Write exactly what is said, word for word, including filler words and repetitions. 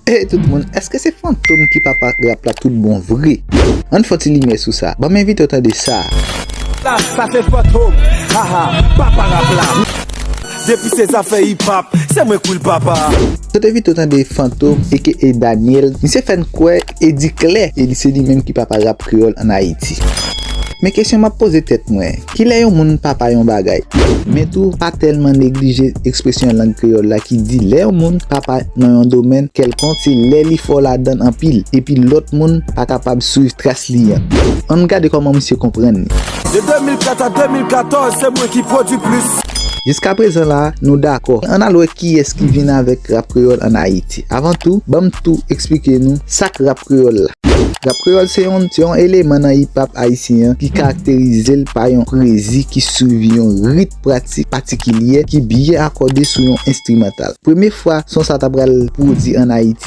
Hey tout moun, èske se Fantom ki papa rap la tout bon vre? Ann fè yon ti limyè sou sa. Ban m envite w tande sa. La, sa se Fantom, haha, papa rap la. Depi se zafè hip hop, se mwen k wi l papa. Sot envite w tande Fantom, aka Daniel. Misye fè n kwè e di klè e li se li menm ki papa rap kreyòl ann Ayiti. Men kesyon m ap poze tèt mwen, kilè yon moun papa yon bagay? Men tou, pa tèlman neglije ekspresyon lang kreyòl la ki di lè yon moun papa nan yon domèn kèlkonk, se lè li fò ladan l anpil, epi lòt moun pa kapab swiv tras li an. Ann gade kòman misye konprann li. De de mil kat a de mil katòz, se mwen ki pwodui plis. Jiskaprezan la, nou dakò. Ann al wè kiyès ki vin avèk rap kreyòl ann Ayiti. Avan tou, ban m tou eksplike nou sa k rap kreyòl la. Rap kreyòl se yon, se yon eleman nan hip hop ayisyen an ki karakterize l pa yon prezi ki swiv yon rit pratik patikilye ki byen akòde sou yon enstrimantal. Premye fwa son sa ta pral pwodui ann Ayiti,